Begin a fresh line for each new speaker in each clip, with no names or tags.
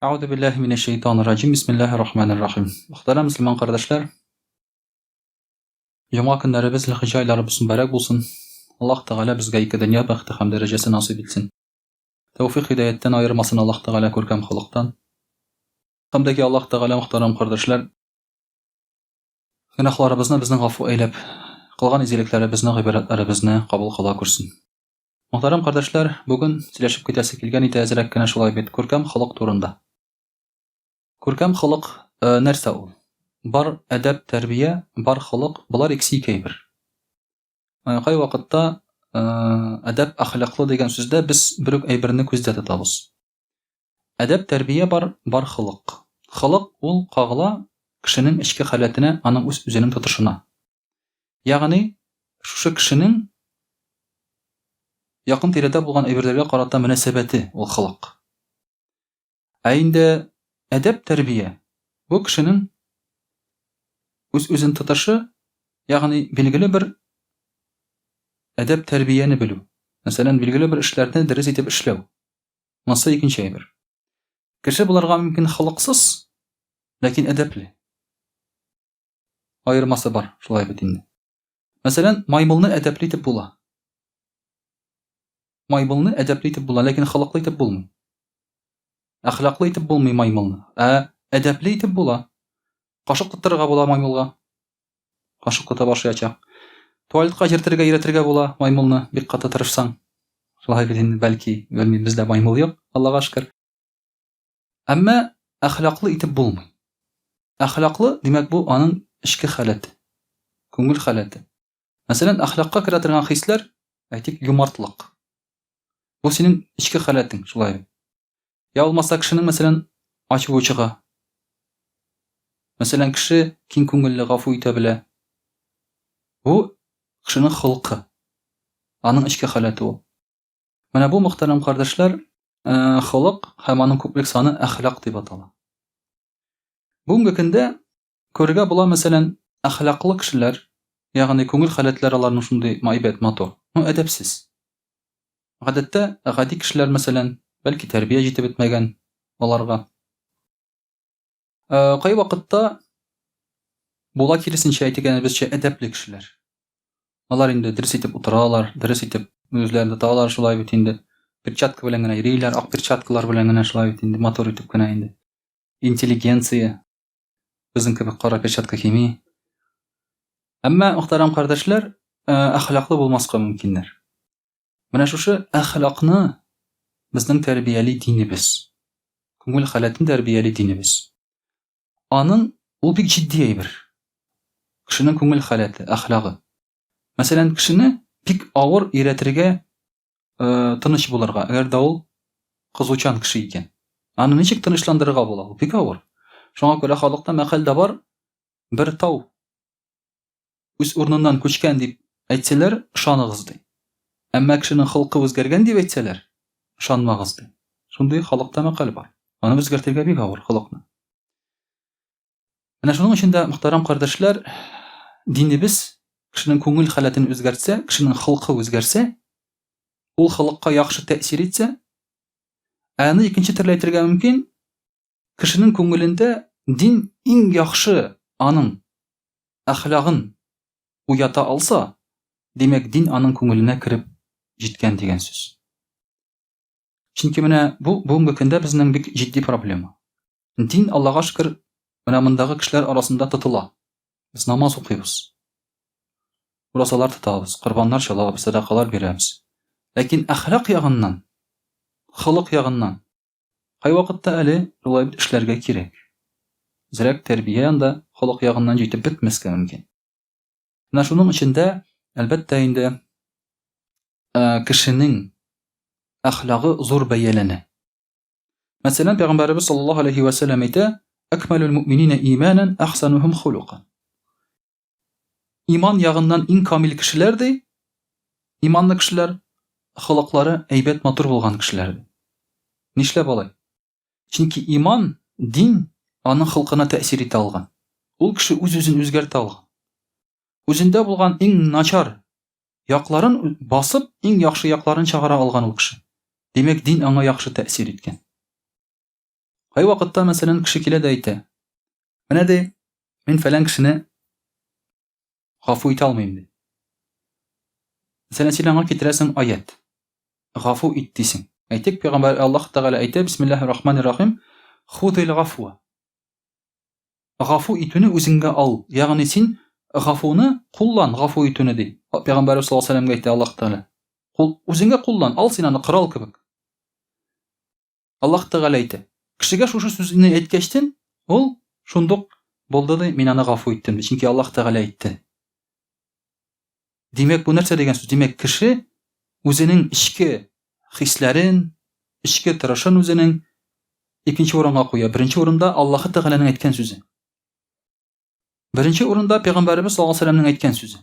Әгъузу биллаһи минәш шәйтанир раҗим. Бисмиллаһир рахманир рахим. Мөхтәрәм мөселман кардәшләр, җомга көннәребез, зөлхиҗҗә айларыбыз мөбарәк булсын. Аллаһ Тәгалә безгә ике дөнья бәхете һәм дәрәҗәсе насыйп итсен. Тәүфик һидаяттән аермасын Аллаһ Тәгалә күркәм холыктан. Һәм дә ки Аллаһ Тәгалә мөхтәрәм кардәшләр, гөнаһларыбызны безнең гафу әйләп, кылган изгелекләребезне, гыйбадәтләребезне кабул кыла күрсен. Мөхтәрәм кардәшләр, бүген сөйләшеп китәсе килгән иде әзрәк кенә шулай бит, күркәм холык турында. Күркәм холык э, нәрсә ул? Бар әдәп, тәрбия, бар холык, болар икесе ике әйбер. Э, кай вакытта э, әдәп, әхлаклы дигән сүздә без бер үк әйберне күздә тотабыз. Әдәп, тәрбия бар, бар холык. Холык ул кагыла кешенең эчке халәтенә, аның үз-үзенең тотышына. Ягъни, шушы кешенең якын тирәдә булган әйберләргә карата мөнәсәбәте ул холык. Ә инде әдәп тәрбия бу кешенең үз-үзен тотышы, ягъни билгеле бер әдәп тәрбияне белү. Мәсәлән, билгеле бер эшләрне дөрес итеп эшләү. Монысы икенче әйбер. Кеше булырга мөмкин холыксыз, ләкин әдәпле. Аермасы бар, шулай бит инде. Мәсәлән, маймылны әдәпле итеп була. Маймылны әдәпле итеп була, ләкин холыклы итеп булмый. Әхлаклы итеп булмый маймылны. Ә әдәпле итеп була. Кашык тоттырырга була маймылга. Кашык тота башлаячак. Туалетка җиртергә өйрәтергә була маймылны, бик каты тырышсаң. Шулай бит инде, бәлки, белмим, бездә маймыл юк, Аллага шөкер. Әмма әхлаклы итеп булмый. Әхлаклы, димәк, бу аның эчке халәте, күңел халәте. Мәсәлән, әхлакка керә торган хисләр, әйтик, юмартлык. Бу синең эчке халәтең, шулай бит. Я булмаса кешенең, мәсәлән, ачуы чыга. Мәсәлән, кеше киң күңелле, гафу итә белә. Бу кешенең холкы. Аның эчке халәте ул. Менә бу, мөхтәрәм кардәшләр, э, холык һәм аның күплек саны әхлак дип атала. Бүгенге көндә күрергә була, мәсәлән, әхлаклы кешеләр, ягъни күңел халәтләре аларның шундый әйбәт, матур, но әдәпсез. Гадәттә, гади кешеләр, мәсәлән, бәлки тәрбия җитеп бетмәгән аларга. Э, кай вакытта була киресенчә, әйтегәнебезчә, әдәпле кешеләр. Алар инде дөрес итеп утыралар, дөрес итеп үзләрен тоталар шулай бит инде. Перчатка белән генә йөриләр, ак перчаткалар белән генә шулай бит инде, матур итеп кенә инде. Интеллигенция безнең кебек кара перчатка кими. Әмма, мөхтәрәм кардәшләр, э, әхлаклы булмаска мөмкиннәр. Менә шушы әхлакны безнең тәрбияли динебез. Күңел халәтен тәрбияли динебез. Аның ул бик җитди әйбер. Кешенең күңел халәте, әхлагы. Мәсәлән, кешене бик авыр өйрәтергә э, тыныч булырга, әгәр дә ул кызучан кеше икән. Аны ничек тынычландырырга була? Ул бик авыр. Шуңа күрә халыкта мәкаль дә бар, бер тау үз урыныннан күчкән дип әйтсәләр, ышаныгыз ди. Әмма кешенең холкы үзгәргән дип әйтсәләр, ышанмагыз ди. Шундый халыкта мәкаль бар. Аны үзгәртергә бик авыр холыкны. Менә шуның өчен дә, мөхтәрәм кардәшләр, динебез кешенең күңел халәтен үзгәртсә, кешенең холкы үзгәрсә, ул холыкка яхшы тәэсир итсә, ә аны икенче төрле әйтергә мөмкин, Кешенең күңелендә дин иң яхшы аның әхлагын уята алса, димәк, дин аның күңеленә кереп җиткән дигән сүз. Чөнки менә бу бүгенге көндә безнең бик җитди проблема. Дин, Аллага шөкер, менә мондагы кешеләр арасында тотыла. Без намаз укыйбыз. Уразалар тотабыз, корбаннар чалабыз, сәдакалар бирәбез. Ләкин әхлак ягыннан, холык ягыннан Кайвакытта әле шулай бит эшләргә кирәк. Зрәк тәрбия анда холык ягыннан җитеп бетмәскә мөмкин. Менә шуның өчен дә, әлбәттә инде, кешенең әхлагы зур бәяләнә. Мәсәлән, Пәйгамбәребез саллаллаһу алейхи ва сәлләм әйтә: "Акмалул муъминина иманан ахсанухум хулукан." Иман ягыннан иң камил кешеләр ди, иманлы кешеләр, холыклары әйбәт матур булган кешеләр ди. Нишләп алай? Чөнки иман, дин аның холкына тәэсир итә алган. Ул кеше үз-үзен үзгәртә алган. Үзендә булган иң начар якларын басып, иң яхшы якларын чыгара алган ул кеше. Димәк, дин аңа яхшы тәэсир иткән. Кайвакытта, мәсәлән, кеше килә дә әйтә. Менә ди, мин фәлән кешене гафу итә алмыйм ди. Мәсәлән, син аңа китерәсең аять. Гафу ит дисең. Әйтик, пәйгамбәр Аллаһ Тәгалә әйтә, бисмиллаһир рахманир рахим, худил гафуа. Гафу итүне үзеңгә ал. Ягъни син гафуны куллан, гафу итүне ди. Пәйгамбәр саллаллаһу алейһи ва сәлләмгә әйтә Аллаһ Тәгалә. Кул үзеңгә куллан, ал син аны корал кебек. Аллаһ Тәгалә әйтә. Кешегә шушы сүзне әйткәчтен, ул шундук булды ди, мин аны гафу иттем ди, чөнки Аллаһ Тәгалә әйтте. Димәк, бу нәрсә дигән сүз? Димәк, кеше үзенең эчке хисләрен, эчке тырышын үзенең икенче урынга куя. Беренче урында Аллаһ Тәгаләнең әйткән сүзе. Беренче урында Пәйгамбәребез саллаллаһу алейһи ва сәлләмнең әйткән сүзе.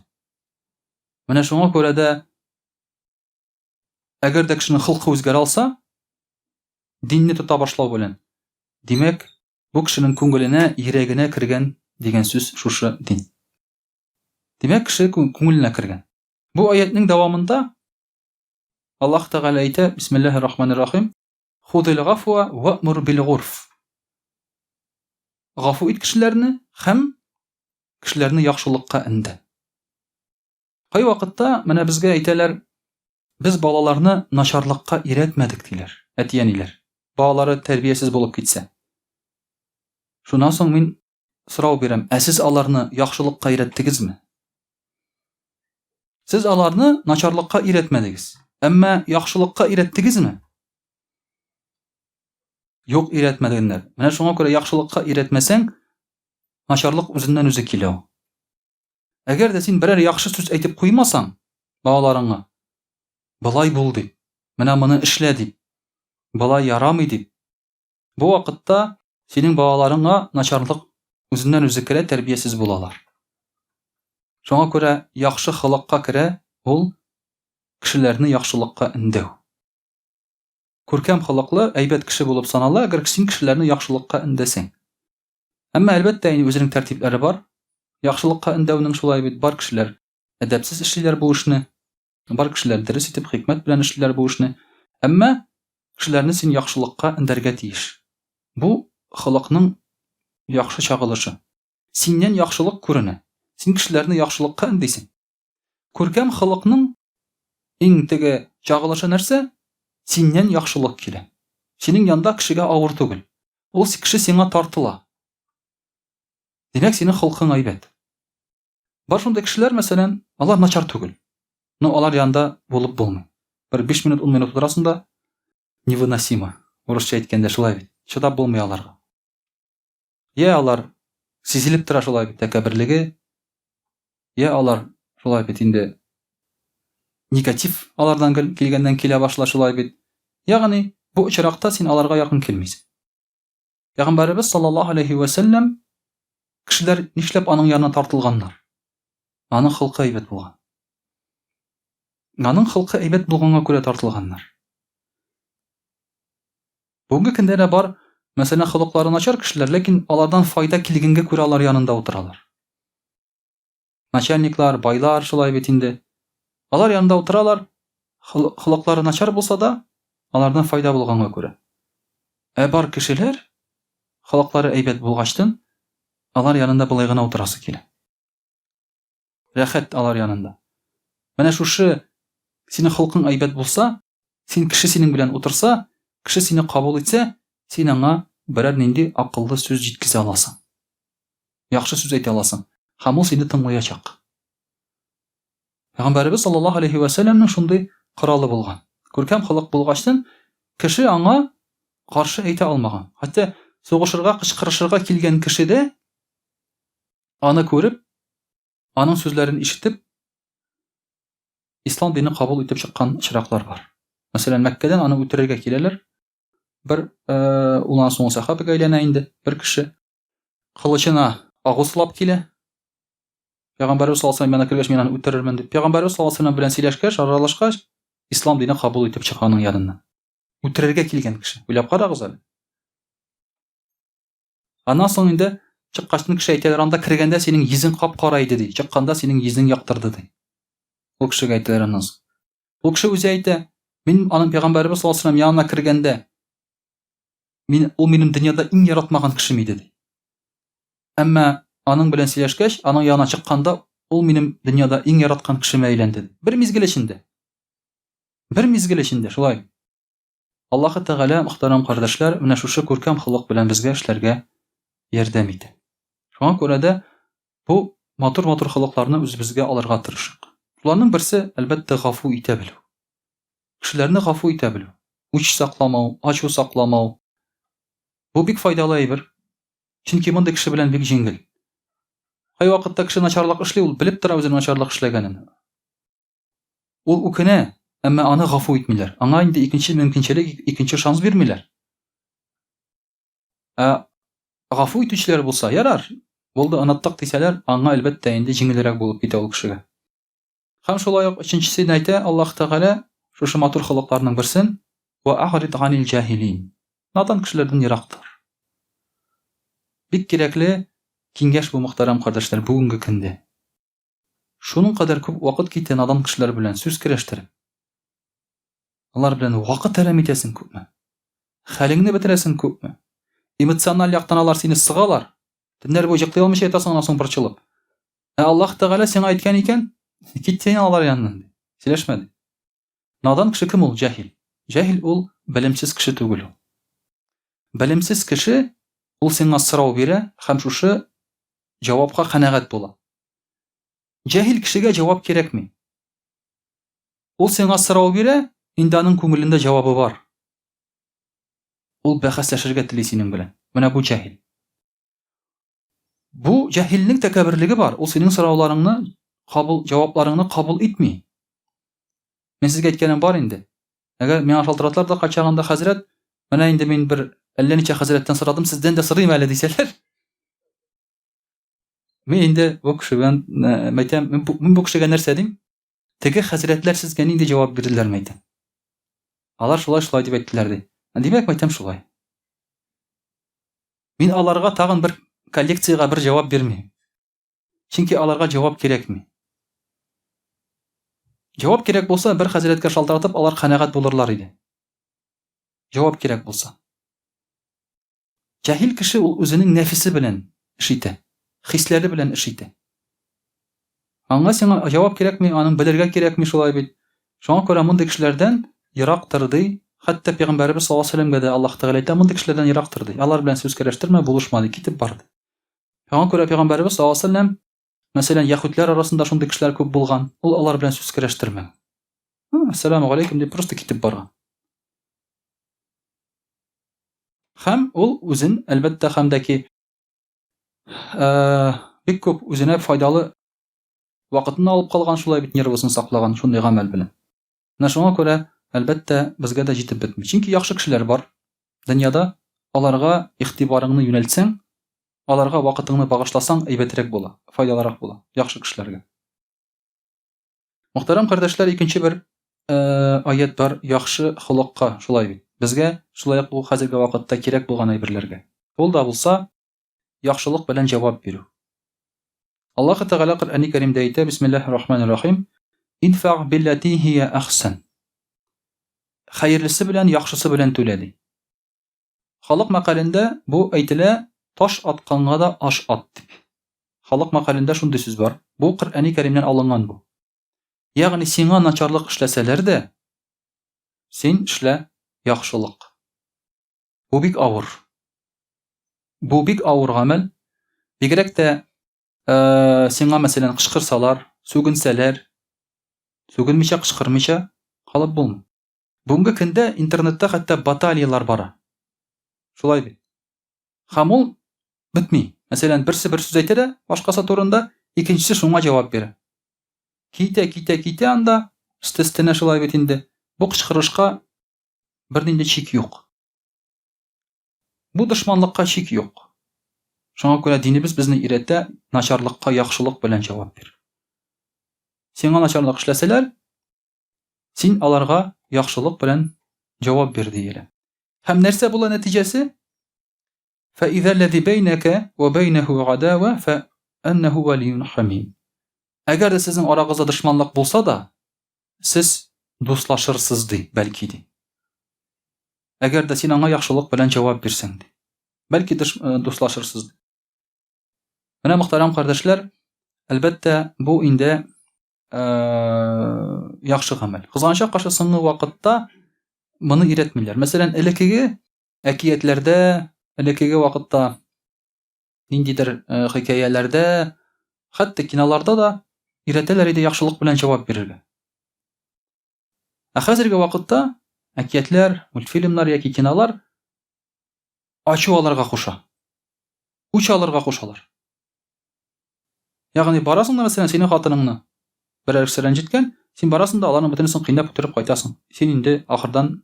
Менә шуңа күрә дә Әгәр дә кешенең холкы үзгәрә алса, динне тота башлау белән, димәк, бу кешенең күңеленә, йөрәгенә кергән дигән сүз шушы дин. Димәк, кеше күңеленә кергән. Бу аятның дәвамында Аллаһ Тәгалә әйтә, Бисмиллаһир Рахманир Рахим, Худил гафуа ва'мур бил гурф. Гафу ит кешеләрне һәм кешеләрне яхшылыкка өндә. Кайвакытта менә безгә әйтәләр, без балаларны начарлыкка өйрәтмәдек, диләр әти-әниләр. Балалары тәрбиясез булып китсә. Шуннан соң мин сорау бирәм, ә сез аларны яхшылыкка өйрәттегезме? Сез аларны начарлыкка өйрәтмәдегез, әмма яхшылыкка өйрәттегезме? Юк, өйрәтмәгәннәр. Менә шуңа күрә яхшылыкка өйрәтмәсәң, начарлык үзеннән-үзе килә ул. Әгәр дә син берәр яхшы сүз әйтеп куймасаң балаларыңа, болай бул дип, менә моны эшлә дип, болай ярамый дип, бу вакытта синең балаларыңа начарлык үзеннән-үзе керә, тәрбиясез булалар. Шуңа күрә яхшы холыкка керә ул кешеләрне яхшылыкка өндәү. Күркәм холыклы, әйбәт кеше булып санала, әгәр син кешеләрне яхшылыкка өндәсәң. Әмма, әлбәттә, инде үзенең тәртипләре бар. Яхшылыкка өндәүнең шулай бит, бар кешеләр әдәпсез эшлиләр бу эшне. Бар кешеләр дөрес итеп, хикмәт белән эшлиләр бу эшне. Әмма кешеләрне син яхшылыкка өндәргә тиеш. Бу холыкның яхшы чагылышы. Синнән яхшылык күренә. Син кешеләрне яхшылыкка өндисең. Күркәм холыкның иң теге чагылышы нәрсә? Синнән яхшылык килә. Синең янда кешегә авыр түгел. Ул кеше сиңа тартыла. Димәк, синең холкың әйбәт. Бар шундый кешеләр, мәсәлән, алар начар түгел. Но алар янында булып булмый. Бер 5 минут, 10 минут утырасың да, невыносимо. Урысча әйткәндә шулай бит. Чыдап булмый аларга. Я алар сизелеп тора шулай бит тәкәбберлеге, я алар шулай бит инде негатив алардан килгәннән килә башла шулай бит. Ягъни бу очракта син аларга якын килмисең. Пәйгамбәребез саллаллаһу алейхи вә сәлләм кешеләр нишләп аның янына тартылганнар? Аның холкы әйбәт булган. Аның холкы әйбәт булганга күрә тартылганнар. Бүгенге көндә дә бар, мәсәлән, холыклары начар кешеләр, ләкин алардан файда килгәнгә күрә алар янында утыралар. Начальниклар, байлар шулай бит инде. Алар янында утыралар, холыклары начар булса да, алардан файда булганга күрә. Ә бар кешеләр, холыклары әйбәт булгачтын, алар янында болай гына утырасы килә. Рәхәт алар янында. Менә шушы синең холкың әйбәт булса, син кеше синең белән утырса, кеше сине кабул итсә, син аңа берәр нинди акыллы сүз җиткезә аласың. Яхшы сүз әйтә аласың. Һәм ул сине тыңлаячак. Пәйгамбәребез саллаллаһу алейхи ва сәлләмнең шундый коралы булган. Күркәм холык булгачтын, кеше аңа каршы әйтә алмаган. Хәтта сугышырга, кычкырышырга килгән кеше дә Аны күреп, аның сүзләрен ишетеп, ислам дине кабул итеп чыккан очраклар бар. Мәсәлән, Мәккәдән аны үтерергә киләләр. Бер э, ул аннан соң сәхабәгә әйләнә инде, бер кеше кылычына агу сылап килә. Пәйгамбәрбез саллаллаһу алейһи янына кергәч, мин аны үтерермен дип. Пәйгамбәрбез саллаллаһу алейһи белән сөйләшкәч, аралашкач, ислам дине кабул итеп чыга аның яныннан. Үтерергә килгән кеше. Уйлап карагыз әле. Аннан соң инде чыккачтын кеше әйтәләр, анда кергәндә синең йөзең кап-кара иде, ди. Чыкканда синең йөзең яктырды, ди. Ул кешегә әйтәләр аннан соң. Ул кеше үзе әйтә, мин аның пәйгамбәребез саллаллаһу алейһи янына кергәндә, Мин ул минем дөньяда иң яратмаган кешем иде, ди. Әмма аның белән сөйләшкәч, аның янына чыкканда, ул минем дөньяда иң яраткан кешемә әйләнде. Бер мизгел эчендә. Бер мизгел эчендә, шулай. Аллаһы Тәгалә, мөхтәрәм кардәшләр, менә шушы күркәм холык белән безгә эшләргә ярдәм итә. Шуңа күрә дә бу матур-матур холыкларны үзебезгә алырга тырышыйк. Шуларның берсе, әлбәттә, гафу итә белү. Кешеләрне гафу итә белү. Үч сакламау, ачу сакламау. Бу бик файдалы әйбер. Чөнки мондый кеше белән бик җиңел. Кайвакытта кеше начарлык эшли, ул белеп тора үзенең начарлык эшләгәнен. Ул үкенә, әмма аны гафу итмиләр. Аңа инде икенче мөмкинчелек, икенче шанс бирмиләр. Ә гафу итүчеләр булса, ярар, булды, оныттык дисәләр, аңа әлбәттә инде җиңелрәк булып китә ул кешегә. Һәм шулай ук өченчесен әйтә Аллаһ Тәгалә, шушы матур холыкларның берсен, Ва агрид ганил җаһилин. Надан кешеләрдән ерак тор. Бик кирәкле киңәш бу, мөхтәрәм кардәшләр, бүгенге көндә. Шуның кадәр күп вакыт китә надан кешеләр белән сүз көрәштереп. Алар белән вакыт әрәм итәсең күпме? Хәлеңне бетерәсең күпме? Эмоциональ яктан алар сине сыгалар. Төннәр буе йоклый алмыйча ятасың аннан соң борчылып. Ә Аллаһ Тәгалә сиңа әйткән икән, кит син алар яныннан. Сөйләшмә ди. Надан кеше кем ул? Җаһил. Җаһил ул белемсез кеше түгел ул. Белемсез кеше ул сиңа сорау бирә һәм шушы җавапка канәгать була. Җаһил кешегә җавап кирәкми. Ул сиңа сорау бирә, инде аның күңелендә җавабы бар. Ул бәхәсләшергә тели синең белән. Менә бу җаһил. Бу җаһилнең тәкәбберлеге бар, ул синең сорауларыңны кабул, җавапларыңны кабул итми. Мин сезгә әйткәнем бар инде. Әгәр миңа шалтыраталар да кайчагында хәзрәт, менә инде мин бер әллә ничә хәзрәттән сорадым, сездән дә сорыйм әле дисәләр. Мин инде бу кеше белән э, әйтәм, мин бу кешегә нәрсә дим? Теге хәзрәтләр сезгә нинди җавап бирделәр, мәйтәм. Алар шулай шулай дип әйттеләр ди. Димәк, мәйтәм шулай. Мин аларга тагын бер коллекциягә бер җавап бирмим. Чөнки аларга җавап кирәкми. Җавап кирәк булса, бер хәзрәткә шалтыратып, алар канәгать булырлар иде. Җавап кирәк булса. Җаһил кеше ул үзенең нәфесе белән эш итә, хисләре белән эш итә. Аңа сиңа җавап кирәкми, аның белергә кирәкми шулай бит. Шуңа күрә мондый кешеләрдән ерак тор ди. Хәтта пәйгамбәребез саллаллаһу алейһи вәсәлләмгә дә Аллаһ Тәгалә әйтә, мондый кешеләрдән ерак тор ди. Алар белән сүз көрәштермә, булышма ди, китеп бар ди. Шуңа күрә пәйгамбәребез саллаллаһу алейһи вәсәлләм, мәсәлән, яһүдләр арасында шундый кешеләр күп булган, ул алар белән сүз көрәштермәгән. Ассаламу алейкум дип просто китеп барган. Һәм ул үзен, әлбәттә, һәм дә ки, бик күп үзенә файдалы вакытын алып калган, шулай бит нервысын саклаган шундый гамәл белән. Менә шуңа күрә, әлбәттә, безгә дә җитеп бетми. Чөнки яхшы кешеләр бар дөньяда, аларга игътибарыңны юнәлтсәң, аларга вакытыңны багышласаң, әйбәтрәк була, файдалырак була яхшы кешеләргә. Мөхтәрәм кардәшләр, икенче бер аять бар, яхшы холыкка, шулай бит. Безгә шулай ук бу хәзерге вакытта кирәк булган әйберләргә. Ул да булса, яхшылык белән җавап бирү. Аллаһ Тәгалә Коръәни Кәримдә әйтә, Бисмиллаһир Рахманир Рахим, Идфа биллати һия ахсан. Хәерлесе белән, яхшысы белән түлә ди. Халык мәкалендә бу әйтелә, таш атканга да аш ат дип. Халык мәкалендә шундый сүз бар. Бу Коръәни Кәримнән алынган бу. Ягъни сиңа начарлык эшләсәләр дә, син эшлә яхшылык. Бу бик авыр. Бу бик авыр гамәл. Бигрәк тә э, сиңа мәсәлән кычкырсалар, сүгенсәләр, сүгенмичә, кычкырмыйча калып булмый. Бүгенге көндә интернетта хәтта баталияләр бара. Шулай бит. Һәм ул бетми. Мәсәлән, берсе бер сүз әйтә дә, башкасы турында, икенчесе шуңа җавап бирә. Китә, китә, китә анда, өсте-өстенә шулай бит инде. Бу кычкырышка бернинди чик юк. Бу дошманлыкка чик юк. Шуңа күрә динебез безне өйрәтә, начарлыкка яхшылык белән җавап бир. Сиңа начарлык эшләсәләр, син аларга яхшылык белән җавап бир диелә. Һәм нәрсә була нәтиҗәсе? فإذا الذي بينك وبينه عداوة فأنه ولي حميم. Әгәр дә сезнең арагызда дошманлык булса да, сез дуслашырсыз ди, бәлки ди. Әгәр дә син аңа яхшылык белән җавап бирсәң, ди. Бәлки э, дуслашырсыз. Менә мөхтәрәм кардәшләр, әлбәттә, бу инде э, яхшы гамәл. Кызганычка каршы соңгы вакытта моны өйрәтмиләр. Мәсәлән, элеккеге әкиятләрдә, элеккеге вакытта ниндидер э, хикәяләрдә, хәтта киноларда да өйрәтәләр иде яхшылык белән җавап бирергә. Ә хәзерге вакытта әкиятләр, мультфильмнар яки кинолар ачу алырга куша. Үч алырга кушалар. Ягъни барасың да, мәсәлән, синең хатыныңны берәр кеше рәнҗеткән, син барасың да аларның бөтенесен кыйнап үтереп кайтасың. Син инде ахырдан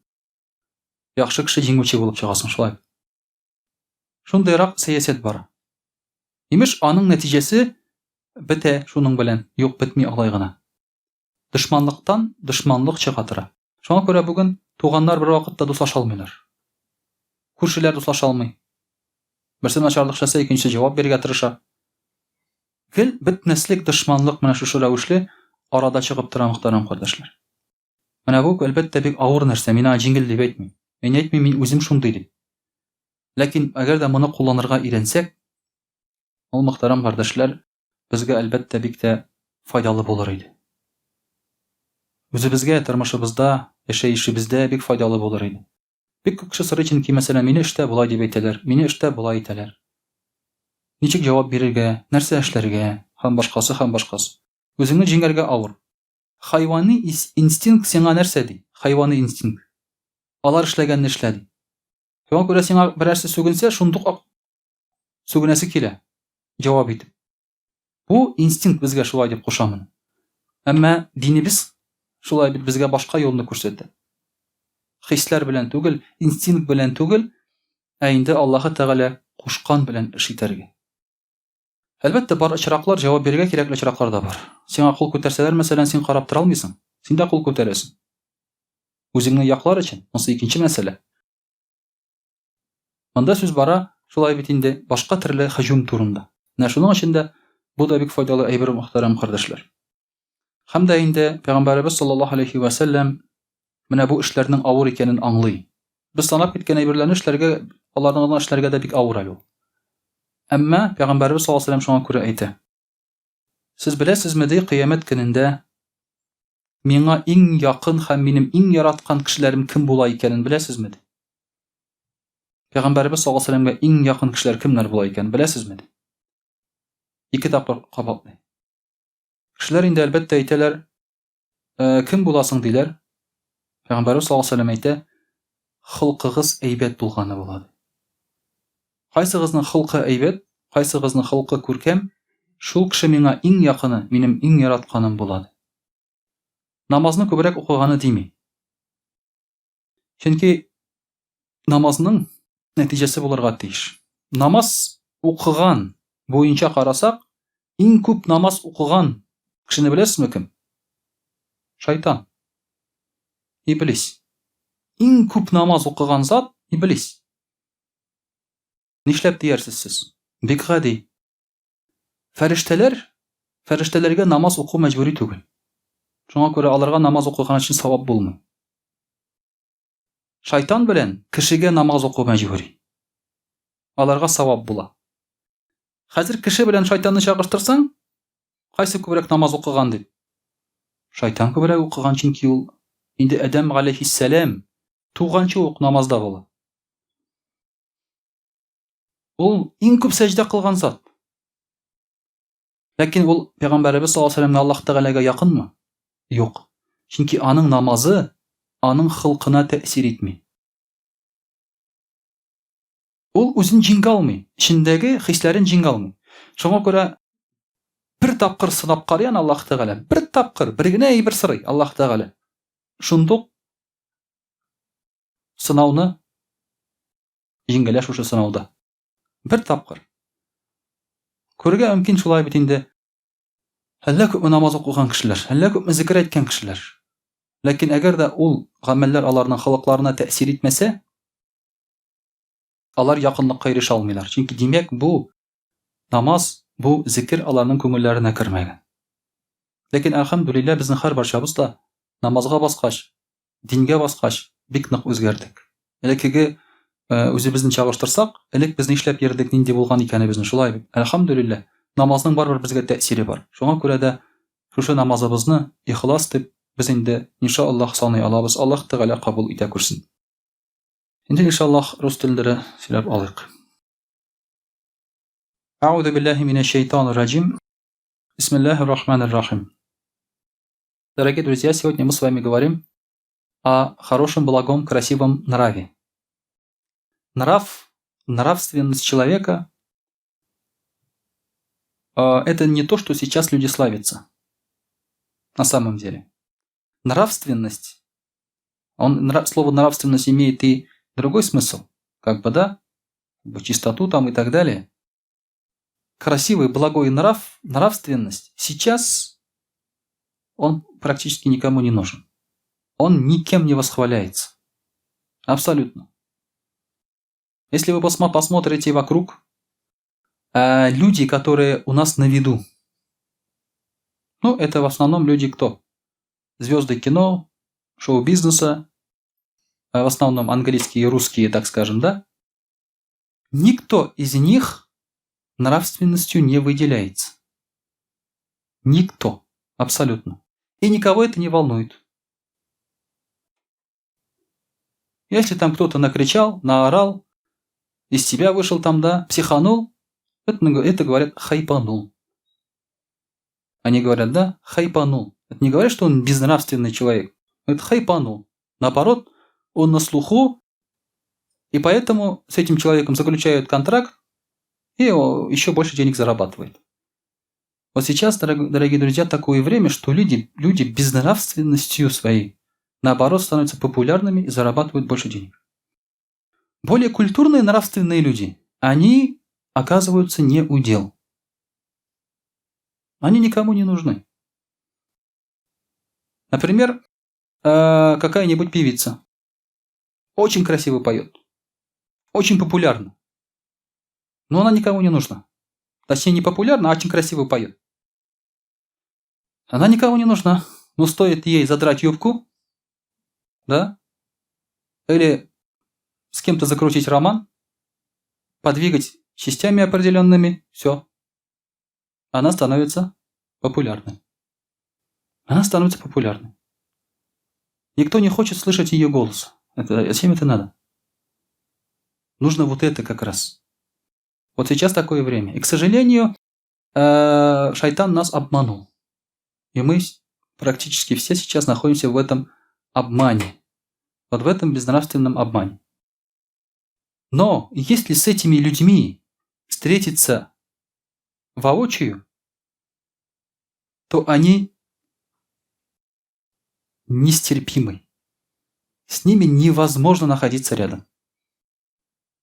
яхшы кеше җиңүче булып чыгасың, шулай. Шундыйрак сәясәт бар. Имеш, аның нәтиҗәсе бетә шуның белән. Юк, бетми алай гына. Дошманлыктан дошманлык чыга тора. Шуңа күрә бүген туганнар бер вакытта дуслаша алмыйлар. Күршеләр дуслаша алмый. Берсе начарлык эшләсә, икенчесе җавап бирергә тырыша. Гел бетмәслек дошманлык менә шушы рәвешле арада чыгып тора, мөхтәрәм кардәшләр. Менә бу, әлбәттә, бик авыр нәрсә. Мин аңа җиңел дип әйтмим. Мин әйтмим, мин үзем шундый дип. Ләкин әгәр дә моны кулланырга өйрәнсәк, ул, мөхтәрәм кардәшләр, безгә, әлбәттә, бик тә файдалы булыр иде. Үзебезгә, тормышыбызда, яшәешебездә бик файдалы булыр иде. Бик күп кеше сорый, чөнки, мәсәлән, мине эштә болай дип әйтәләр, мине эштә болай итәләр. Ничек җавап бирергә, нәрсә эшләргә һәм башкасы һәм башкасы. Үзеңне җиңәргә авыр. Хайвани инстинкт сиңа нәрсә ди? Хайвани инстинкт. Алар эшләгәнне эшлә ди. Шуңа күрә сиңа берәрсе сүгенсә, шундук ак сүгенәсе килә. Җавап итеп. Бу инстинкт безгә шулай дип куша моны. Әмма динебез шулай бит безгә башка юлны күрсәтә. Хисләр белән түгел, инстинкт белән түгел, ә инде Аллаһы Тәгалә кушкан белән эш итәргә. Әлбәттә, бар очраклар, җавап бирергә кирәкле очраклар да бар. Сиңа кул күтәрсәләр, мәсәлән, син карап тора алмыйсың. Син дә кул күтәрәсең. Үзеңне яклар өчен, монысы икенче мәсьәлә. Монда сүз бара, шулай бит инде, башка төрле һөҗүм турында. Менә шуның өчен дә бу да бик файдалы әйбер, мөхтәрәм кардәшләр. Һәм дә инде Пәйгамбәребез саллаллаһу алейхи ва сәлләм менә бу эшләрнең авыр икәнен аңлый. Без санап киткән әйберләрне эшләргә, аларны гына эшләргә дә бик авыр әле ул. Әмма Пәйгамбәребез саллаллаһу алейхи ва сәлләм шуңа күрә әйтә. Сез беләсезме, ди, кыямәт көнендә миңа иң якын һәм минем иң яраткан кешеләрем кем була икәнен беләсезме, ди. Пәйгамбәребез саллаллаһу алейхи ва сәлләмгә иң якын кешеләр кемнәр була икәнен беләсезме, ди. Ике тапкыр кабатлый. Кешеләр инде әлбәттә әйтәләр, э, кем буласың диләр. Пәйгамбәрбез саллаллаһу алейһи вәсәлләм әйтә, холкыгыз әйбәт булганы була. Кайсыгызның холкы әйбәт, кайсыгызның холкы күркәм, шул кеше миңа иң якыны, минем иң яратканым була. Намазны күбрәк укыганы дими. Чөнки намазның нәтиҗәсе булырга тиеш. Намаз укыган буенча карасак, иң күп намаз укыган кешене беләсезме кем? Шайтан. Иблис. Иң күп намаз укыган зат иблис. Нишләп диярсез сез? Бик гади. Фәрештәләр, фәрештәләргә намаз уку мәҗбүри түгел. Шуңа күрә аларга намаз укыган өчен савап булмый. Шайтан белән кешегә намаз уку мәҗбүри. Аларга савап була. Хәзер кеше белән шайтанны чагыштырсаң, кайсы күбрәк намаз укыган дип? Шайтан күбрәк укыган, чөнки ул инде Адәм галәйһиссәлам туганчы ук намазда була. Ул иң күп сәҗдә кылган зат. Ләкин ул пәйгамбәребез саллаллаһу алейһи вәсәлләмгә Аллаһ Тәгаләгә якынмы? Юк. Чөнки аның намазы аның холкына тәэсир итми. Ул үзен җиңә алмый, эчендәге хисләрен җиңә алмый. Шуңа күрә бер тапкыр сынап карый аны Аллаһ Тәгалә, бер тапкыр, бер генә әйбер сорый Аллаһ Тәгалә. Шундук сынауны җиңелә шушы сынауда. Бер тапкыр. Күрергә мөмкин шулай бит инде. Әллә күпме намаз укыган кешеләр, әллә күпме зикер әйткән кешеләр. Ләкин әгәр дә ул гамәлләр аларның холыкларына тәэсир итмәсә, алар якынлыкка ирешә алмыйлар. Чөнки димәк, бу намаз, бу зикер аларның күңелләренә кермәгән. Ләкин әлхәмдүлилләһ, безнең һәрбарчабыз да намазга баскач, Дингә баскач, бик нык үзгәрдек. Элеккеге үзебезне чагыштырсак, элек без нишләп йөрдек, нинди булган икәнебезне шулай бит. Әлхәмдүлилләһ, намазның барыбер безгә тәэсире бар. Шуңа күрә дә шушы намазыбызны ихлас дип без инде иншаАллаһ саный алабыз. Аллаһ Тәгалә кабул итә күрсен. Инде иншаАллаһ рус телендә сөйләп алыйк. Әгъузу биллаһи минәш шайтанир раҗим. Бисмиллаһир рахманир рахим. Дорогие друзья, сегодня мы с вами говорим о хорошем, благом, красивом нраве. Нрав, нравственность человека это не то, что сейчас люди славятся. На самом деле. Нравственность, он, слово нравственность имеет и другой смысл, как бы, да, чистоту там и так далее. Красивый, благой нрав, нравственность сейчас он практически никому не нужен. Он никем не восхваляется. Абсолютно. Если вы посмотрите вокруг, люди, которые у нас на виду, ну, это в основном люди кто? Звезды кино, шоу-бизнеса, в основном английские и русские, так скажем, да? Никто из них нравственностью не выделяется. Никто. Абсолютно. И никого это не волнует. Если там кто-то накричал, наорал, из себя вышел там, да, психанул, это говорят хайпанул. Они говорят, да, хайпанул. Это не говорят, что он безнравственный человек. Это хайпанул. Наоборот, он на слуху, и поэтому с этим человеком заключают контракт, и еще больше денег зарабатывает. Вот сейчас, дорогие друзья, такое время, что люди безнравственностью своей, наоборот, становятся популярными и зарабатывают больше денег. Более культурные нравственные люди, они оказываются не у дел. Они никому не нужны. Например, какая-нибудь певица очень красиво поет, очень популярна, но она никому не нужна. Точнее, не популярна, а очень красиво поет. Она никому не нужна. Но стоит ей задрать юбку, да, или с кем-то закрутить роман, подвигать частями определенными, все. Она становится популярной. Она становится популярной. Никто не хочет слышать ее голос. Зачем это надо? Нужно вот это как раз. Вот сейчас такое время. И, к сожалению, шайтан нас обманул. И мы практически все сейчас находимся в этом обмане. Вот в этом безнравственном обмане. Но если с этими людьми встретиться воочию, то они нестерпимы. С ними невозможно находиться рядом.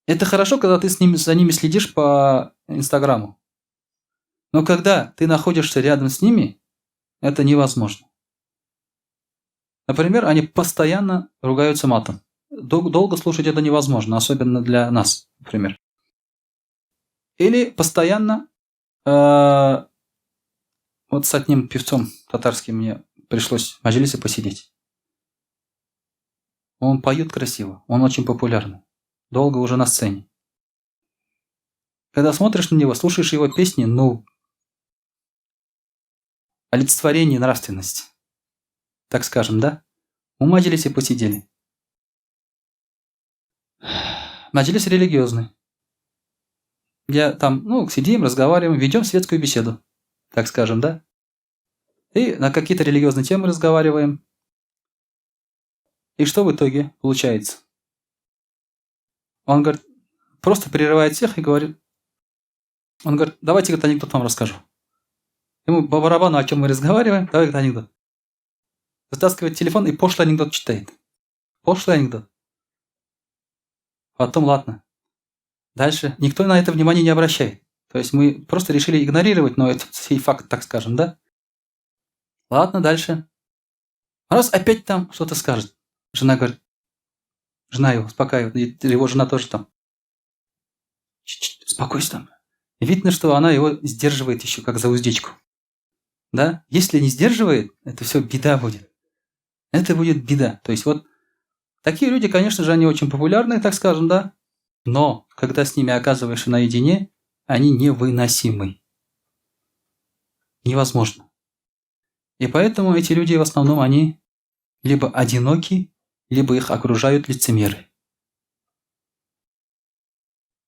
Это хорошо, когда ты за ними следишь по Инстаграму. Но когда ты находишься рядом с ними, это невозможно. Например, они постоянно ругаются матом. Долго слушать это невозможно, особенно для нас, например. Или постоянно... вот с одним певцом татарским мне пришлось в мажилисе посидеть. Он поет красиво, он очень популярный. Долго уже на сцене. Когда смотришь на него, слушаешь его песни, ну, олицетворение нравственности. Так скажем, да? Мы в мажилисе посидели. Мажилис религиозный. Я там, ну, сидим, разговариваем, ведем светскую беседу. Так скажем, да? И на какие-то религиозные темы разговариваем. И что в итоге получается? Он говорит, просто прерывает всех и говорит, он говорит, давайте, говорит, анекдот вам расскажу. Ему по барабану, о чем мы разговариваем, давай, говорит, анекдот. Вытаскивает телефон и пошлый анекдот читает. Пошлый анекдот. Потом, ладно. Дальше никто на это внимание не обращает. То есть мы просто решили игнорировать, но это сей факт, так скажем, да? Ладно, дальше. Раз опять там что-то скажет. Жена говорит, жена его успокаивает, его жена тоже там. Чуть-чуть, успокойся там. Видно, что она его сдерживает еще, как за уздечку. Да? Если не сдерживает, это все беда будет. Это будет беда. То есть вот Такие люди, конечно же, они очень популярны, так скажем, да? Но, когда с ними оказываешься наедине, они невыносимы. Невозможно. И поэтому эти люди в основном, они либо одиноки, либо их окружают лицемеры.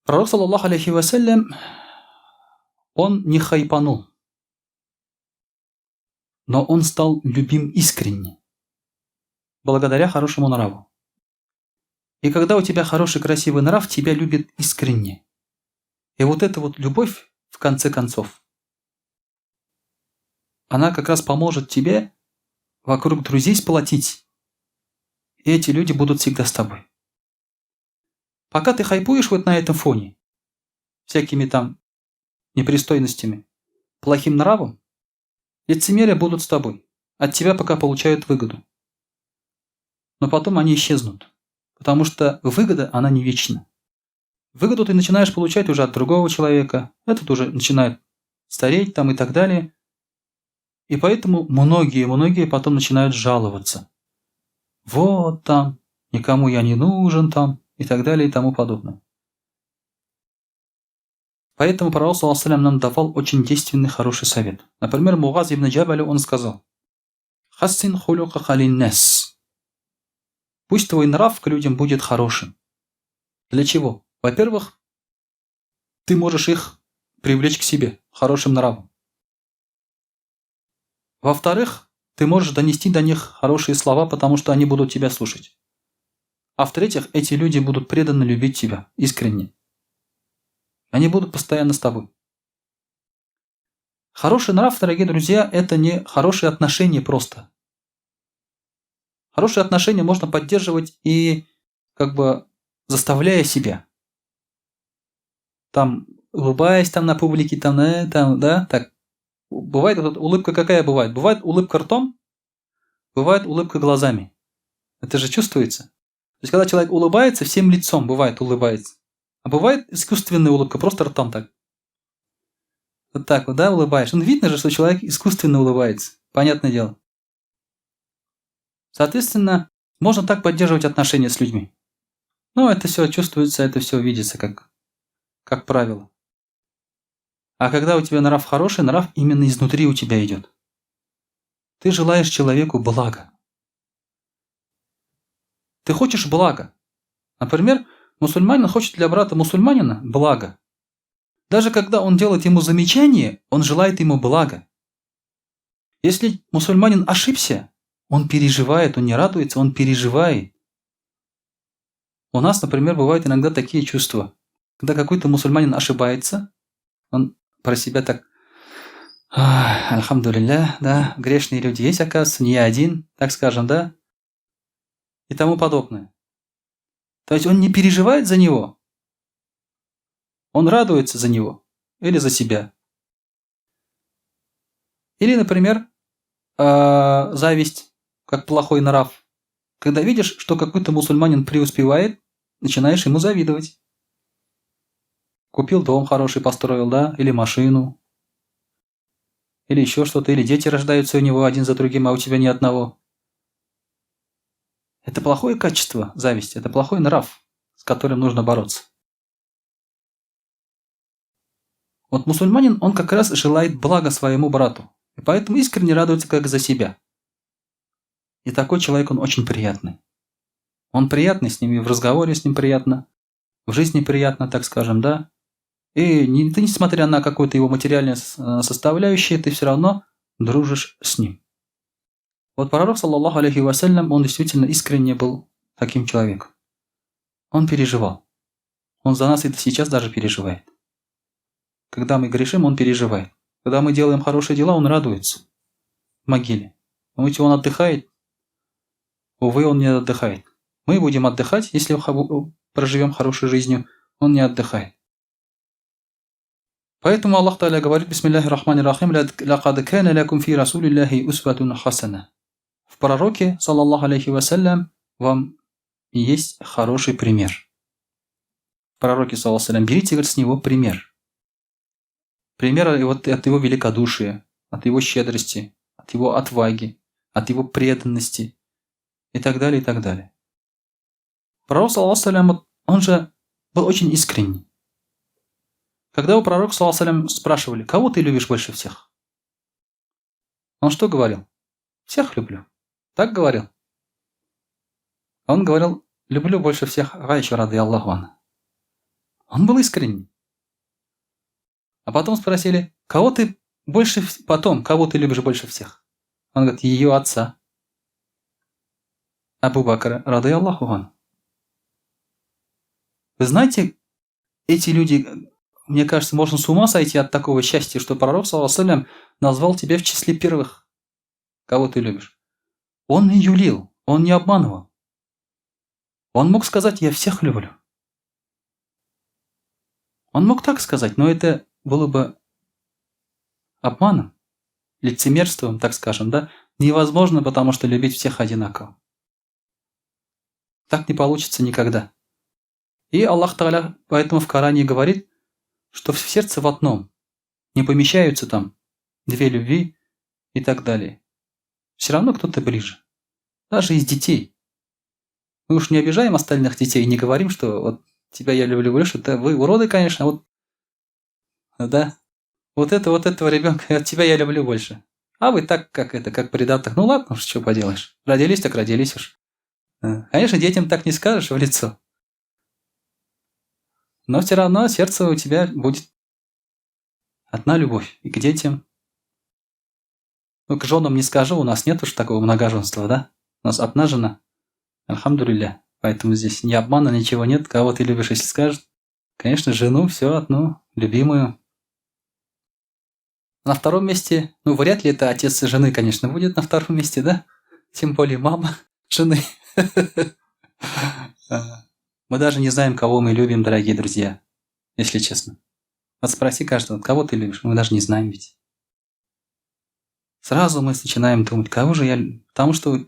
Пророк, саллаллаху алейхи вассалям, он не хайпанул, но он стал любим искренне, благодаря хорошему нраву. И когда у тебя хороший, красивый нрав, тебя любят искренне. И вот эта вот любовь, в конце концов, она как раз поможет тебе вокруг друзей сплотить. И эти люди будут всегда с тобой. Пока ты хайпуешь вот на этом фоне, всякими там непристойностями, плохим нравом, лицемерия будут с тобой. От тебя пока получают выгоду. Но потом они исчезнут. Потому что выгода, она не вечна. Выгоду ты начинаешь получать уже от другого человека. Этот уже начинает стареть там и так далее. И поэтому многие-многие потом начинают жаловаться. Вот там, никому я не нужен там и так далее и тому подобное. Поэтому пророк, саллаллаху нам давал очень действенный хороший совет. Например, Муаз ибн Джабалю он сказал: «حسن خلقك للناس». Пусть твой нрав к людям будет хорошим. Для чего? Во-первых, ты можешь их привлечь к себе хорошим нравом. Во-вторых, ты можешь донести до них хорошие слова, потому что они будут тебя слушать. А в-третьих, эти люди будут преданно любить тебя, искренне. Они будут постоянно с тобой. Хороший нрав, дорогие друзья, это не хорошие отношения просто. Хорошие отношения можно поддерживать и как бы заставляя себя. Там, улыбаясь там на публике, там, там, да, так. Бывает вот улыбка какая бывает? Бывает улыбка ртом, бывает улыбка глазами. Это же чувствуется. То есть, когда человек улыбается, всем лицом бывает улыбается. А бывает искусственная улыбка, просто ртом так. Вот так вот, да, улыбаешь. Ну, видно же, что человек искусственно улыбается. Понятное дело. Соответственно, можно так поддерживать отношения с людьми. Но это все чувствуется, это все видится, как правило. А когда у тебя нрав хороший, нрав именно изнутри у тебя идет. Ты желаешь человеку блага. Ты хочешь блага. Например, мусульманин хочет для брата мусульманина блага. Даже когда он делает ему замечание, он желает ему блага. Если мусульманин ошибся, он переживает, он не радуется, он переживает. У нас, например, бывают иногда такие чувства. Когда какой-то мусульманин ошибается, он про себя так: «Альхамдулилля, да, грешные люди есть, оказывается, не я один», так скажем, да, и тому подобное. То есть он не переживает за него, он радуется за него или за себя. Или, например, зависть, как плохой нрав. Когда видишь, что какой-то мусульманин преуспевает, начинаешь ему завидовать. Купил дом хороший, построил, да, или машину, или еще что-то, или дети рождаются у него один за другим, а у тебя ни одного. Это плохое качество, зависть, это плохой нрав, с которым нужно бороться. Вот мусульманин, он как раз желает блага своему брату, и поэтому искренне радуется как за себя. И такой человек, он очень приятный. Он приятный с ним, и в разговоре с ним приятно, в жизни приятно, так скажем, да. И ты, несмотря на какую-то его материальную составляющую, ты все равно дружишь с ним. Вот пророк, саллаллаху алейхи вассалям, он действительно искренне был таким человеком. Он переживал. Он за нас и сейчас даже переживает. Когда мы грешим, он переживает. Когда мы делаем хорошие дела, он радуется в могиле. Думаете, он отдыхает? Увы, он не отдыхает. Мы будем отдыхать, если проживем хорошей жизнью. Он не отдыхает. Поэтому Аллах Тааля говорит: Бисмиллахи рахмани рахим, лакад кана лякум фи расулиллахи усватун хасана. В пророке, саллаллаху алейхи вассалям, вам есть хороший пример. В пророке, саллаллаху алейхи вассалям, берите, говорит, с него пример. Пример вот от его великодушия, от его щедрости, от его отваги, от его преданности и так далее, и так далее. Пророк, саллаллаху алейхи он же был очень искренний. Когда у пророка, саллаллаху спрашивали, кого ты любишь больше всех? Он что говорил? Всех люблю. Так говорил? Он говорил, люблю больше всех Аишу, рады Аллаху анха. Он был искренний. А потом спросили, кого ты больше, потом, кого ты любишь больше всех? Он говорит, ее отца. Абу Бакра, рады Аллаху анху. Вы знаете, эти люди, мне кажется, можно с ума сойти от такого счастья, что пророк, саллаллаху назвал тебя в числе первых, кого ты любишь. Он не юлил, он не обманывал. Он мог сказать, я всех люблю. Он мог так сказать, но это было бы обманом, лицемерством, так скажем, да? Невозможно, потому что любить всех одинаково. Так не получится никогда. И Аллах Тааля поэтому в Коране говорит, что в сердце в одном не помещаются там две любви и так далее. Все равно кто-то ближе. Даже из детей. Мы уж не обижаем остальных детей и не говорим, что вот тебя я люблю больше. Это вы уроды, конечно, вот, да. Вот это, вот этого ребенка, от тебя я люблю больше. А вы так, как это, как предатор. Ну ладно уж, что поделаешь. Родились так родились уж. Конечно, детям так не скажешь в лицо. Но все равно сердце у тебя будет одна любовь. И к детям. Ну, к женам не скажу, у нас нет уж такого многоженства, да? У нас одна жена. Альхамдулилля. Поэтому здесь ни обмана, ничего нет. Кого ты любишь, если скажешь. Конечно, жену, все одну, любимую. На втором месте, ну, вряд ли это отец жены, конечно, будет на втором месте, да? Тем более мама жены. Мы даже не знаем, кого мы любим, дорогие друзья, если честно. Вот спроси каждого, кого ты любишь, мы даже не знаем ведь. Сразу мы начинаем думать, кого же я люблю. Потому что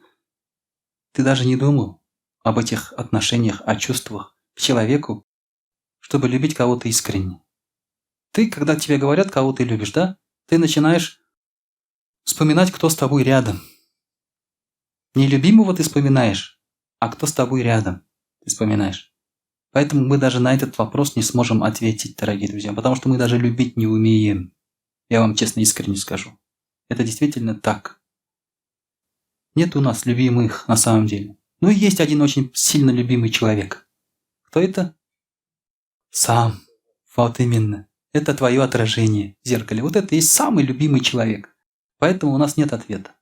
ты даже не думал об этих отношениях, о чувствах к человеку, чтобы любить кого-то искренне. Ты, когда тебе говорят, кого ты любишь, да, ты начинаешь вспоминать, кто с тобой рядом. Не любимого ты вспоминаешь, а кто с тобой рядом ты вспоминаешь. Поэтому мы даже на этот вопрос не сможем ответить, дорогие друзья, потому что мы даже любить не умеем. Я вам честно, искренне скажу. Это действительно так. Нет у нас любимых на самом деле. Но есть один очень сильно любимый человек. Кто это? Сам. Вот именно. Это твое отражение в зеркале. Вот это и есть самый любимый человек. Поэтому у нас нет ответа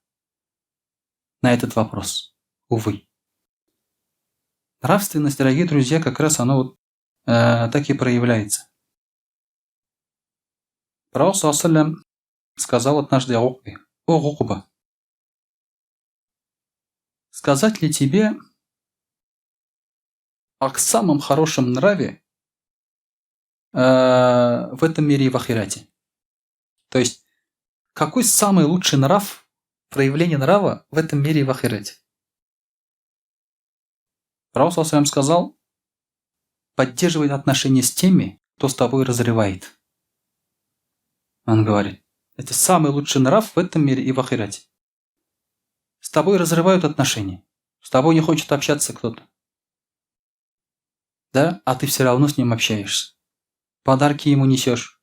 на этот вопрос. Увы. Нравственность, дорогие друзья, как раз оно вот, так и проявляется. Пророк, саллаллаху сказал однажды Укбе: «О, Укба, сказать ли тебе о самом хорошем нраве в этом мире и в ахирате?» То есть, какой самый лучший нрав, проявление нрава в этом мире и в ахирате? Пророк саллаллаху сказал: поддерживай отношения с теми, кто с тобой разрывает. Он говорит, это самый лучший нрав в этом мире и в ахирате. С тобой разрывают отношения, с тобой не хочет общаться кто-то. Да, а ты все равно с ним общаешься. Подарки ему несешь,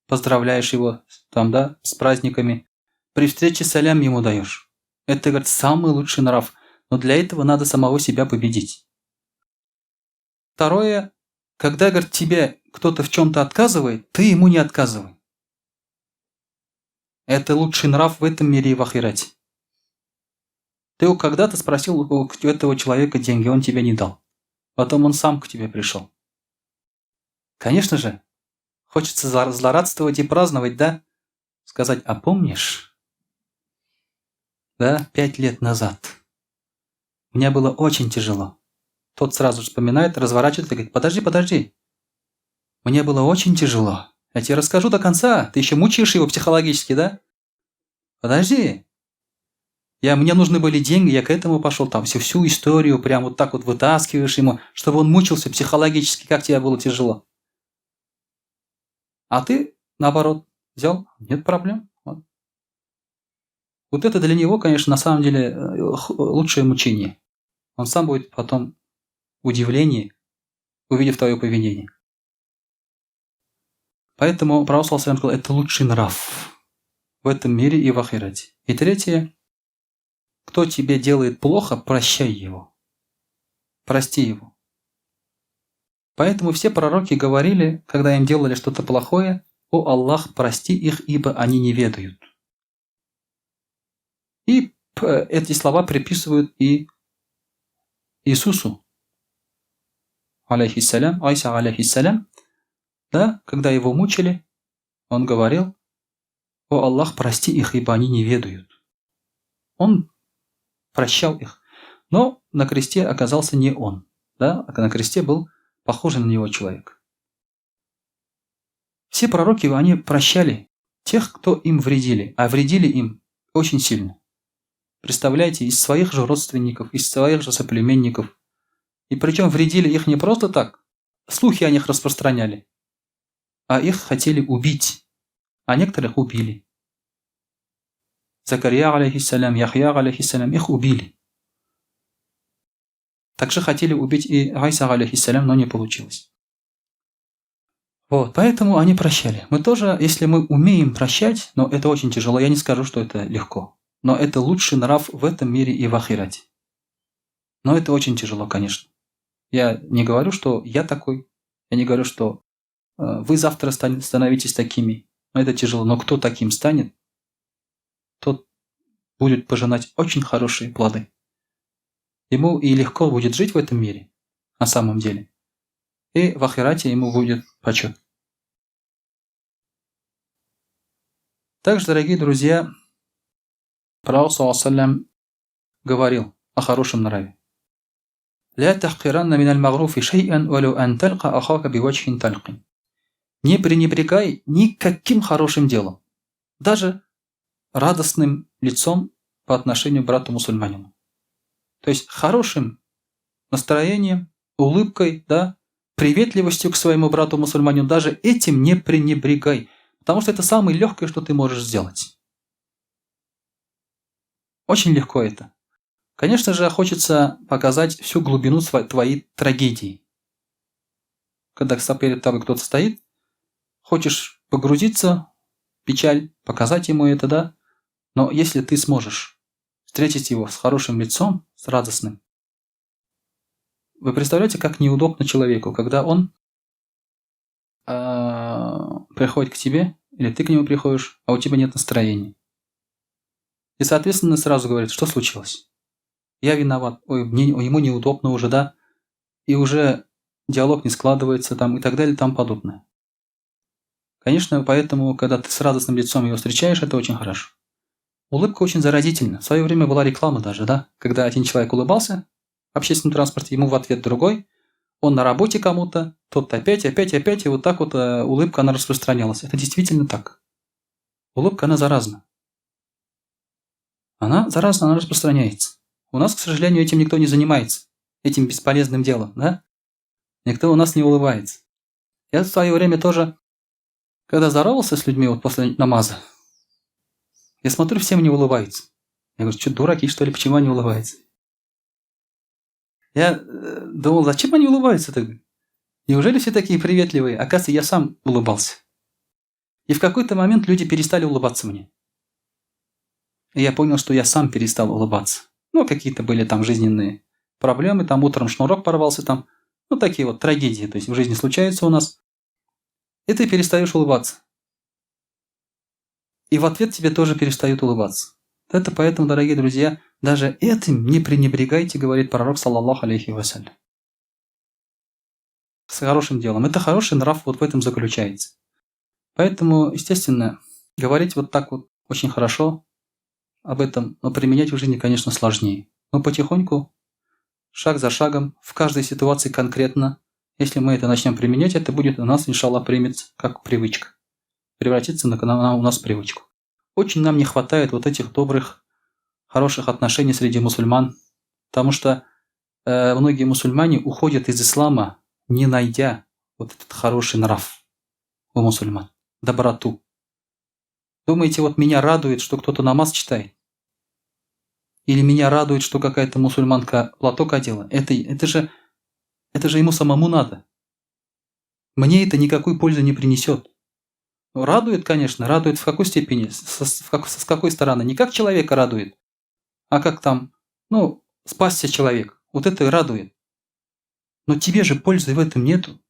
поздравляешь его там, да, с праздниками. При встрече салям ему даешь. Это, говорит, самый лучший нрав. Но для этого надо самого себя победить. Второе, когда, говорит, тебе кто-то в чем-то отказывает, ты ему не отказывай. Это лучший нрав в этом мире и в ахирате. Ты когда-то спросил у этого человека деньги, он тебе не дал. Потом он сам к тебе пришел. Конечно же, хочется злорадствовать и праздновать, да? Сказать, а помнишь? Да, 5 лет назад. Мне было очень тяжело. Тот сразу вспоминает, разворачивает и говорит, подожди, подожди. Мне было очень тяжело. Я тебе расскажу до конца. Ты еще мучаешь его психологически, да? Подожди. Мне нужны были деньги, я к этому пошел. Там всю историю прям вот так вот вытаскиваешь ему, чтобы он мучился психологически, как тебе было тяжело. А ты, наоборот, взял, нет проблем. Вот. Вот это для него, конечно, на самом деле лучшее мучение. Он сам будет потом удивлении, увидев твое поведение. Поэтому Пророк сказал, это лучший нрав в этом мире и в ахирате. И третье, кто тебе делает плохо, прощай его. Прости его. Поэтому все пророки говорили, когда им делали что-то плохое, «О Аллах, прости их, ибо они не ведают». И эти слова приписывают и Иисусу, алейхиссалям, Айса, алейхиссалям, да, когда его мучили, он говорил, «О Аллах, прости их, ибо они не ведают». Он прощал их. Но на кресте оказался не он. Да? А на кресте был похожий на него человек. Все пророки, они прощали тех, кто им вредили, а вредили им очень сильно. Представляете, из своих же родственников, из своих же соплеменников. И причем вредили их не просто так, слухи о них распространяли, а их хотели убить, а некоторых убили. Закария, алейхиссалям, Яхья, алейхиссалям, их убили. Также хотели убить и Айса, алейхиссалям, но не получилось. Вот, поэтому они прощали. Мы тоже, если мы умеем прощать, но это очень тяжело, я не скажу, что это легко. Но это лучший нрав в этом мире и в ахирате. Но это очень тяжело, конечно. Я не говорю, что я такой. Я не говорю, что вы завтра становитесь такими. Но это тяжело. Но кто таким станет, тот будет пожинать очень хорошие плоды. Ему и легко будет жить в этом мире, на самом деле. И в ахирате ему будет почет. Также, дорогие друзья, Пророк, саллаллаху говорил о хорошем нраве. «Ля тахкиранна миналь магруфи шей'ан, валю ан талька ахака бивачхин талькин». Не пренебрегай никаким хорошим делом, даже радостным лицом по отношению к брату-мусульманину. То есть хорошим настроением, улыбкой, да, приветливостью к своему брату-мусульманину, даже этим не пренебрегай, потому что это самое легкое, что ты можешь сделать. Очень легко это. Конечно же, хочется показать всю глубину твоей трагедии. Когда перед тобой кто-то стоит, хочешь погрузиться в печаль, показать ему это, да? Но если ты сможешь встретить его с хорошим лицом, с радостным, вы представляете, как неудобно человеку, когда он приходит к тебе, или ты к нему приходишь, а у тебя нет настроения. И, соответственно, сразу говорит, что случилось? Я виноват, ой, ему неудобно уже, да? И уже диалог не складывается там и так далее и тому подобное. Конечно, поэтому, когда ты с радостным лицом его встречаешь, это очень хорошо. Улыбка очень заразительна. В свое время была реклама даже, да? Когда один человек улыбался в общественном транспорте, ему в ответ другой, он на работе кому-то, тот опять, опять, опять, и вот так вот улыбка, она распространялась. Это действительно так. Улыбка, она заразна. Она заразна, она распространяется. У нас, к сожалению, этим никто не занимается. Этим бесполезным делом, да? Никто у нас не улыбается. Я в свое время тоже, когда здоровался с людьми вот после намаза, я смотрю, всем не улыбаются. Я говорю, что дураки, что ли, почему они улыбаются? Я думал, зачем они улыбаются тогда? Неужели все такие приветливые? Оказывается, я сам улыбался. И в какой-то момент люди перестали улыбаться мне. И я понял, что я сам перестал улыбаться. Ну, какие-то были там жизненные проблемы, там утром шнурок порвался, там, ну, такие вот трагедии, то есть в жизни случаются у нас. И ты перестаешь улыбаться. И в ответ тебе тоже перестают улыбаться. Это поэтому, дорогие друзья, даже этим не пренебрегайте, говорит пророк, саллаллаху алейхи вассалям. С хорошим делом. Это хороший нрав вот в этом заключается. Поэтому, естественно, говорить вот так вот очень хорошо об этом, но применять в жизни, конечно, сложнее. Но потихоньку, шаг за шагом, в каждой ситуации конкретно, если мы это начнем применять, это будет у нас, иншаллах, примется как привычка. Превратится на у нас в привычку. Очень нам не хватает вот этих добрых, хороших отношений среди мусульман, потому что многие мусульмане уходят из ислама, не найдя вот этот хороший нрав у мусульман, доброту. Думаете, вот меня радует, что кто-то намаз читает? Или меня радует, что какая-то мусульманка платок одела? Это же Это же ему самому надо. Мне это никакой пользы не принесет. Радует, конечно, радует в какой степени, с какой стороны. Не как человека радует, а как там, ну, спасся человек. Вот это и радует. Но тебе же пользы в этом нету.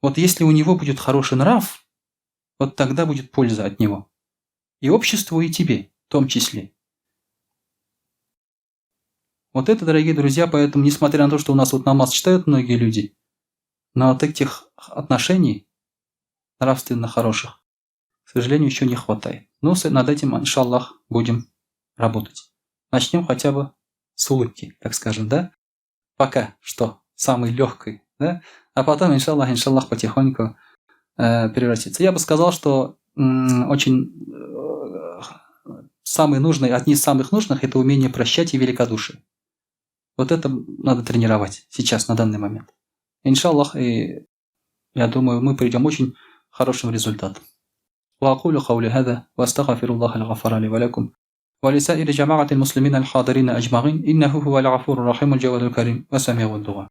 Вот если у него будет хороший нрав, вот тогда будет польза от него. И обществу, и тебе в том числе. Вот это, дорогие друзья, поэтому, несмотря на то, что у нас вот намаз читают многие люди, но от этих отношений, нравственно хороших, к сожалению, еще не хватает. Но над этим, иншаллах, будем работать. Начнем хотя бы с улыбки, так скажем, да? Пока что самый легкой, да? А потом, иншаллах, иншаллах, потихоньку превратится. Я бы сказал, что очень самый нужный, одни из самых нужных – это умение прощать и великодушие. Вот это надо тренировать сейчас, на данный момент. Иншаллах, и я думаю, мы придем очень хорошим результатам. وأقول قولي هذا وأستغفر الله الغفار لي ولكم ولسائر جماعة المسلمين الحاضرين أجمعين إنه هو الغفور الرحيم الجواد الكريم وسميع الدعاء.